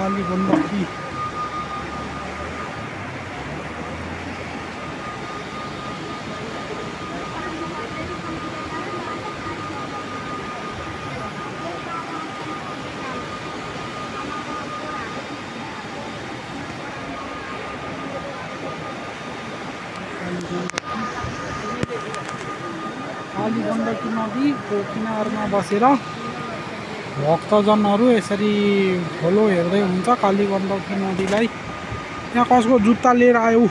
काली गण्डकी काली गण्डकी नदीको किनारमा बसेर भक्तजनहरू यसरी खोलो हेर्दै हुन्छ काली गण्डकी नदीलाई। यहाँ कसको जुत्ता लिएर आयो?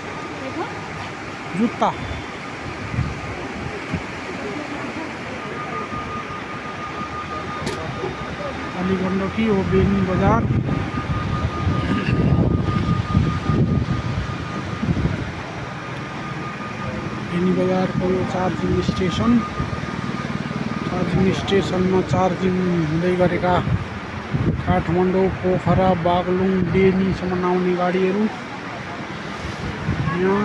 जुत्ता काली गण्डकी हो बेनी बजार। बेनी बजारको यो चार्जिङ स्टेसनमा चार्जिङ हुँदै गरेका काठमाडौँ, पोखरा, बागलुङ, बेनीसम्म आउने गाडीहरू यहाँ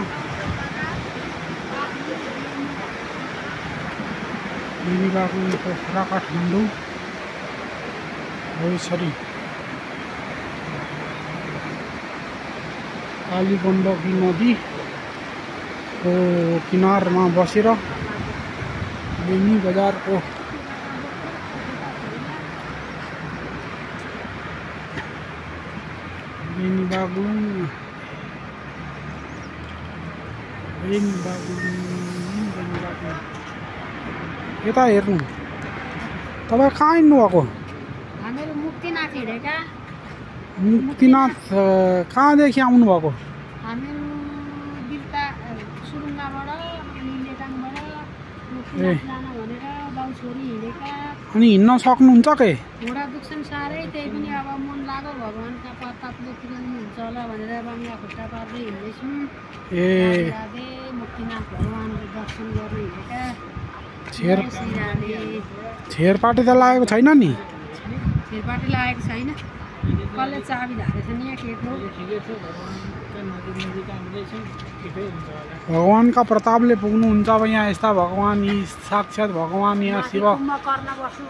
बेनी, बागलुङ, पोखरा, काठमाडौँ हो यसरी काली गण्डकी नदीको किनारमा बसेर बेनी बजारको बेनी बागलुङ यता हेर्नु। तपाईँ कहाँ हिँड्नुभएको? हामीहरू मुक्तिनाथ हिँडेका। मुक्तिनाथ कहाँदेखि आउनुभएको? हामीहरू बिर्ता सुरुङ्गाबाट लेटाङबाट मुक्तिनाथ जान भनेर बाउ छोरी हिँडेका। अनि हिँड्न सक्नुहुन्छ के? घुँडा दुख्छन् साह्रै, त्यही पनि अब मन लाग्यो भगवान्का प्रतापले पुर्याउनुहुन्छ होला भनेर बाङ्गा खुट्टा पार्दै हिँड्दैछौँ। मुक्तिनाथ भगवान्को दर्शन गर्न हिँडेका। छेरपाटी त लागेको छैन नि? छेरपाटी लागेको छैन। कसले चाबी धारेछ नि यहाँ केको? भगवान्का प्रतापले पुग्नुहुन्छ। अब यहाँ यस्ता भगवान्, यी साक्षात् भगवान् यहाँ शिव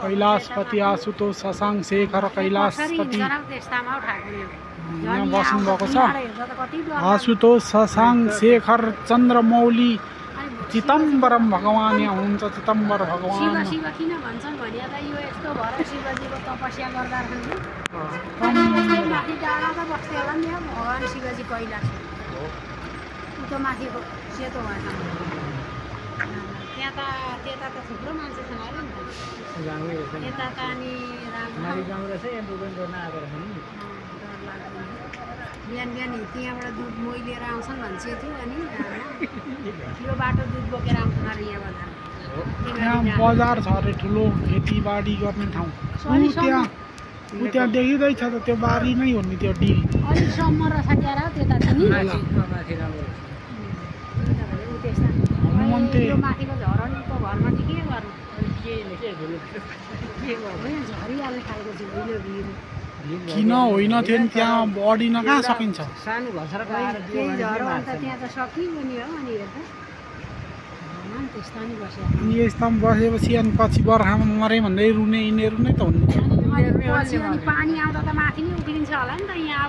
कैलाशपति आशुतोष शशाङ्क शेखर कैलाशपति यहाँ बस्नुभएको छ। आशुतोष शशाङ्क शेखर चन्द्रमौली चिदम्बरम भगवान् यहाँ हुनुहुन्छ। चिदम्बर भगवान् शिव किन भन्छन् भने त यो यस्तो भएर शिवजीको तपस्या गर्दा माथि डाँडा त बस्थे होला नि भगवान् शिवजी कैलाश उतो माथिको सेतो भएन त्यहाँ त त्यता त थुप्रो मान्छे छन् अरे नि त यता त अनि बिहान बिहान त्यहाँबाट दुध मोही लिएर आउँछन् भन्छ थियो। अनि यो बाटो दुध बोकेर आउँछन् अरे यहाँ यहाँ बजार छ अरे ठुलो खेतीबाडी गर्ने ठाउँ। त्यहाँ देखिँदैछ त त्यो बारी नै हो नि त्यो डिल। अलिकसम्म रहेछ क्या र त्यता चाहिँ नि माथिको झरनीको घरमा चाहिँ के गर्नु झरिहाल्ने खालको चाहिँ किन होइन थियो नि त्यहाँ बढिन कहाँ सकिन्छ? सानो घसरा झरो अन्त त्यहाँ त सकियो नि हो। अनि हेर्दा त्यस्ता नि बस्यो। अनि यस्तामा बसेपछि अनि पछि बर्खामा मरे भन्दै रुने यिनीहरू नै त हुनुहुन्छ। पानी आउँदा त माथि नै उफ्रिन्छ होला नि त यहाँ।